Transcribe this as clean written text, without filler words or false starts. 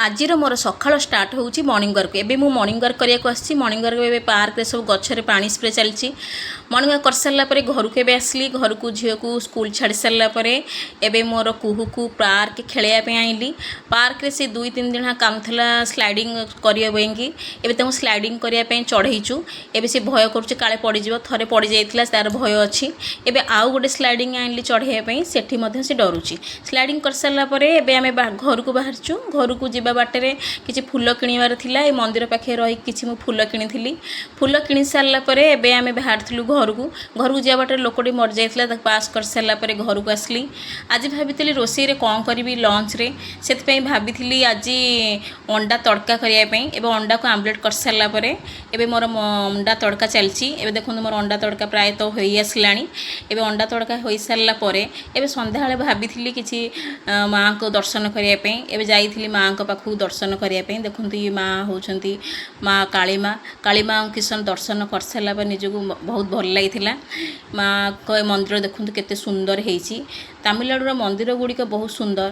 ଆଜିର ମୋର ସକାଳ ଷ୍ଟାର୍ଟ ହେଉଛି ମର୍ଣ୍ଣିଂ ୱାର୍କ। ଏବେ ମୁଁ ମର୍ଣ୍ଣିଂ ୱାର୍କ କରିବାକୁ ଆସିଛି। ମର୍ଣ୍ଣିଂ ୱାର୍କ ଏବେ ପାର୍କରେ ସବୁ ଗଛରେ ପାଣି ସ୍ପ୍ରେ ଚାଲିଛି। ମର୍ଣ୍ଣିଂ ୱାର୍କ କରିସାରିଲା ପରେ ଘରକୁ ଏବେ ଆସିଲି। ଘରକୁ ଝିଅକୁ ସ୍କୁଲ ଛାଡ଼ି ସାରିଲା ପରେ ଏବେ ମୋର କୁହୁକୁ ପାର୍କ ଖେଳିବା ପାଇଁ ଆଣିଲି। ପାର୍କରେ ସେ 2-3 ଦିନ କାନ୍ଦୁଥିଲା ସ୍ଲାଇଡ଼ିଂ କରିବା ପାଇଁକି। ଏବେ ତାଙ୍କୁ ସ୍ଲାଇଡ଼ିଂ କରିବା ପାଇଁ ଚଢ଼େଇଛୁ। ଏବେ ସେ ଭୟ କରୁଛି, କାଳେ ପଡ଼ିଯିବ। ଥରେ ପଡ଼ିଯାଇଥିଲା, ତାର ଭୟ ଅଛି। ଏବେ ଆଉ ଗୋଟେ ସ୍ଲାଇଡ଼ିଂ ଆଣିଲି ଚଢ଼େଇବା ପାଇଁ, ସେଠି ମଧ୍ୟ ସେ ଡରୁଛି। ସ୍ଲାଇଡ଼ିଂ କରିସାରିଲା ପରେ ଏବେ ଆମେ ଘରକୁ ବାହାରିଛୁ। ଘରକୁ ଯିବା ବାଟରେ କିଛି ଫୁଲ କିଣିବାର ଥିଲା। ଏ ମନ୍ଦିର ପାଖରେ ରହିକି କିଛି ମୁଁ ଫୁଲ କିଣିଥିଲି। ଫୁଲ କିଣି ସାରିଲା ପରେ ଏବେ ଆମେ ବାହାରିଥିଲୁ ଘରକୁ। ଘରକୁ ଯିବା ବାଟରେ ଲୋକଟି ମରିଯାଇଥିଲା, ତାକୁ ପାସ୍ କରିସାରିଲା ପରେ ଘରକୁ ଆସିଲି। ଆଜି ଭାବିଥିଲି ରୋଷେଇରେ କ'ଣ କରିବି ଲଞ୍ଚରେ। ସେଥିପାଇଁ ଭାବିଥିଲି ଆଜି ଅଣ୍ଡା ତଡ଼କା କରିବା ପାଇଁ। ଏବେ ଅଣ୍ଡାକୁ ଆମ୍ଲେଟ୍ କରିସାରିଲା ପରେ ଏବେ ମୋର ଅଣ୍ଡା ତଡ଼କା ଚାଲିଛି। ଏବେ ଦେଖନ୍ତୁ, ମୋର ଅଣ୍ଡା ତଡ଼କା ପ୍ରାୟତଃ ହୋଇ ଆସିଲାଣି। ଏବେ ଅଣ୍ଡା ତଡ଼କା ହୋଇସାରିଲା ପରେ ଏବେ ସନ୍ଧ୍ୟାବେଳେ ଭାବିଥିଲି କିଛି ମାଆଙ୍କୁ ଦର୍ଶନ କରିବା ପାଇଁ। ଏବେ ଯାଇଥିଲି ମାଆଙ୍କ ପାଖକୁ ଦର୍ଶନ କରିବା ପାଇଁ। ଦେଖନ୍ତୁ, ଇଏ ମାଆ ହେଉଛନ୍ତି ମା କାଳୀ ମା। କାଳୀ ମାଆଙ୍କୁ କିଶନ ଦର୍ଶନ କରିସାରିଲା ପରେ ନିଜକୁ ବହୁତ ଭଲ ଲାଗିଥିଲା। ମାଆଙ୍କ ଏ ମନ୍ଦିର ଦେଖନ୍ତୁ, କେତେ ସୁନ୍ଦର ହେଇଛି। ତାମିଲନାଡ଼ୁର ମନ୍ଦିର ଗୁଡ଼ିକ ବହୁତ ସୁନ୍ଦର।